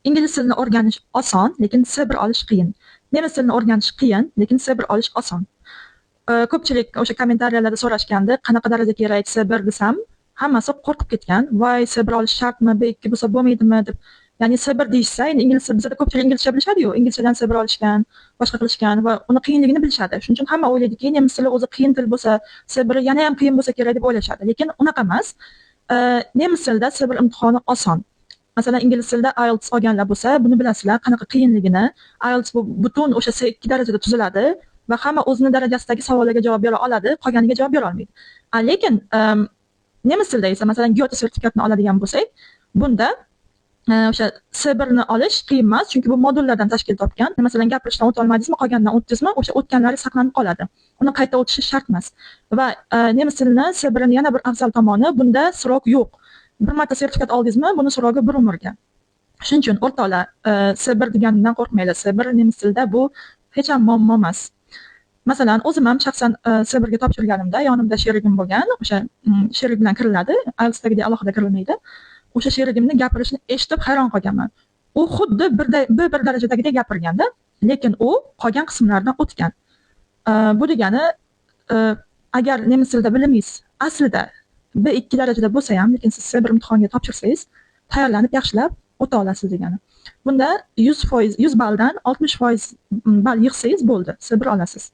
Ingliz tilini o'rganish oson, lekin C1 olish qiyin. Nemis tilini o'rganish qiyin, lekin C1 olish oson. Ko'pchilik o'sha kommentariyalarda so'rashgandi, qanaqa daraja kerak C1 desam, hammasi qo'rqib ketgan. Voy, C1 olish shartmi, B2 bo'lsa bo'lmaydimi deb. Ya'ni C1 deyishsa, endi ingliz tili bizada ko'pchilik inglizcha bilishadi-yu, inglizchadan C1 olishgan, boshqa qilishgan va uni qiyinligini bilishadi. Shuning uchun hamma o'ylaydiki, nemis tili o'zi qiyin til bo'lsa, C1 yana ham qiyin bo'lsa kerak deb o'ylashadi. Lekin unaqa emas. Nemis tilida C1 imtihoni oson. Masalan, ingliz tilida IELTS olganlar bo'lsa, buni bilasizlar, qanaqa qiyinligini. IELTS bu butun o'sha C2 darajada tuziladi va hamma o'zini darajasidagi savollarga javob bera oladi, qolganiga javob bera olmaydi. Lekin nemis tilida esa, masalan, Goethe sertifikatini oladigan bo'lsak, bunda o'sha C1 ni olish qiyin emas, chunki bu modullardan tashkil topgan. Masalan, gapirishdan o'ta olmadingizmi, qolganidan o'tdingizmi, o'sha o'tganlari saqlanib qoladi. Uni qayta o'tishi shart emas. Va nemis tilini C1 ni yana bir afzal tomoni, bunda срок yo'q. Bir marta sertifikat oldingizmi, buni срок i bir umrga. Shuning uchun, o'rtoqlar, C1 deganidan qo'rqmanglar. C1 nemis tilida bu hech ham muammo emas. Masalan, o'zim ham shaxsan C1 ga topshirganimda yonimda sherigim bo'lgan, o'sha sherik bilan kiriladi, IELTSdagidek alohida kirilmaydi. O'sha sherigimni gapirishini eshitib hayron qolganman. U xuddi B1 darajadagidek gapirganda, lekin u qolgan qismlaridan o'tgan. Bu degani, agar nemis tilida bilimingiz aslida B2 darajada bo'lsa ham, lekin siz C1 imtihoniga topshirsangiz, tayyorlanib, yaxshilab o'ta olasiz degani. Bunda 100%, 100 balldan 60% ball yig'sangiz bo'ldi, C1 olasiz.